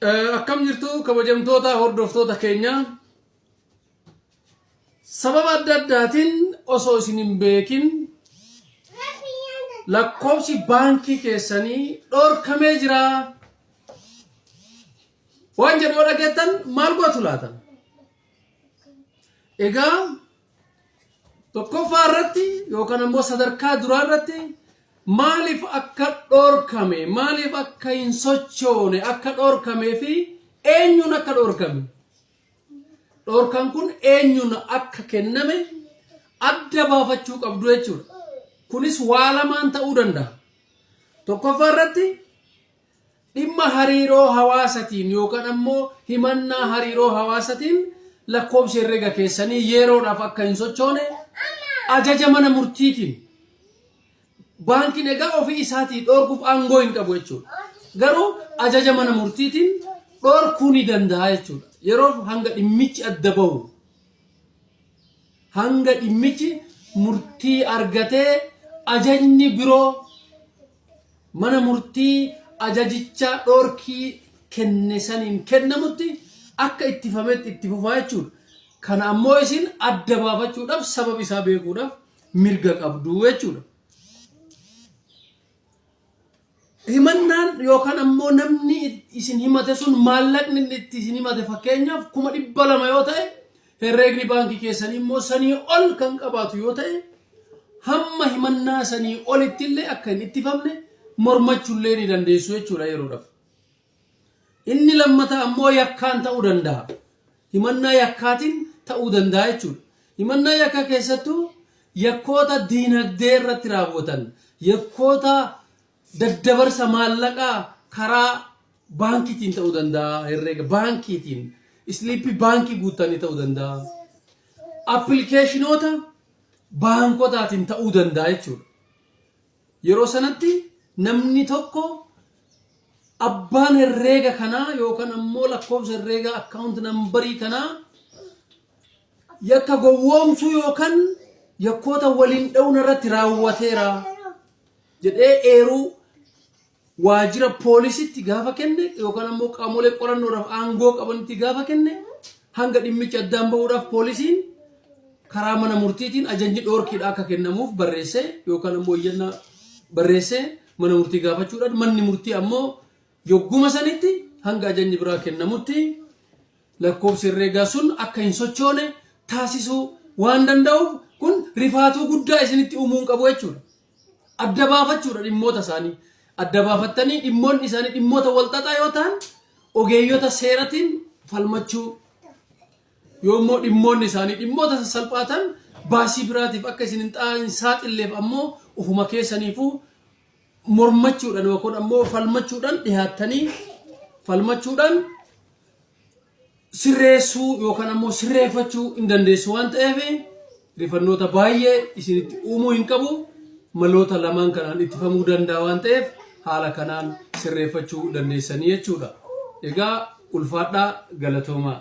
Akkam jirtu kabajamtoota hordoftoota keenya? Sababa adda addaatiin osoo isin hin beekin lakkoofsi baankii keessanii dhorkamee jira. Waan jedhu yoo dhageettan maal gootu laata? Egaa tokkoffaa irratti yookaan ammoo sadarkaa duraa irratti maaliif akka dhorkame, maaliif akka hin sochoone, akka dhorkamee fi eenyuun akka dhorkame. Dhorkan kun eenyuun akka kenname adda baafachuu qabdu jechuudha. Kunis waa lamaan ta'uu danda'a. Tokkoffaa irratti dhimma hariiroo hawaasatiin yookaan ammoo himannaa hariiroo hawaasatiin lakkoofsi herrega keessanii yeroodhaaf akka hin sochoone ajaja mana murtiitiin baankiin egaa ofii isaatii dhorkuuf aangoo hin qabu jechuudha. Garuu ajaja mana murtiitiin dhorkuu ni danda'a jechuudha. Yeroof hanga dhimmichi adda bahu hanga dhimmichi murtii argatee ajajni biroo mana murtii ajajicha dhorkii kenne saniin kennamutti akka ittifametti itti fufaa jechuudha. Kana ammoo isin adda baafachuudhaaf sababa isaa beekuudhaaf mirga qabdu jechuudha. Himannaan yookaan ammoo namni isin himate sun maallaqni inni itti isin himate fakkeenyaaf 200,000 yoo ta'e herreegni baankii keessanii immoo sanii ol kan qabaatu yoo ta'e hamma himannaa sanii olitti illee akka hin ittifamne mormachuu illee ni dandeessu jechuudha yeroodhaaf. Inni lammataa ammoo yakkaan ta'uu danda'a. Himannaa yakkaatiin ta'uu danda'a jechuudha. Himannaa yakkaa keessattuu yakkoota diinagdee irratti raawwatan, yakkoota daddabarsa maallaqaa karaa baankiitiin ta'uu danda'a, herreega baankiitiin, isliippii baankii guuttanii ta'uu danda'a. Appilikeeshinoota baankotaatiin ta'uu danda'a jechuudha. Yeroo sanatti namni tokko abbaan herreega kanaa yookaan ammoo lakkoofsa herreegaa akkaawunti nambarii kanaa yakka gowwoomsuu yookaan yakkoota waliin dha'uun irratti raawwateera jedhee eeruu waajjira poolisitti gaafa kenne yookaan ammoo qaamolee qorannoodhaaf aangoo qabanitti gaafa kenne hanga dhimmichi addaan bahuudhaaf poolisiin karaa mana murtiitiin ajajni dhoorkiidha akka kennamuuf barreessee yookaan ammoo iyyannaa barreessee mana murtii gaafachuudhaan manni murtii ammoo yogguma sanitti hanga ajajni biraa kennamutti lakkoofsi herreegaa sun akka hin sochoone taasisuu waan danda'uuf kun rifaatuu guddaa isinitti uumuu hin qabu jechuudha. Adda baafachuudha dhimmoota isaanii. Adda baafattanii dhimmoonni isaanii dhimmoota walxaxaa yoo ta'an ogeeyyota seeratiin falmachuu yoo immoo dhimmoonni isaanii dhimmoota sassalphaa ta'an baasii biraatiif akka isin hin saaxilleef ammoo ofuma keessaniifuu mormachuudhaan yookaan ammoo falmachuudhaan dhihaattanii falmachuudhaan sirreessuu yookaan ammoo sirreeffachuu hin dandeessu waan ta'eef rifannoota baay'ee isinitti uumuu hin qabu maloota lamaan kanaan ittifamuu danda'a waan ta'eef haala kanaan sirreeffachuu dandeessanii jechuudha. Egaa ulfaadhaa galatoomaa.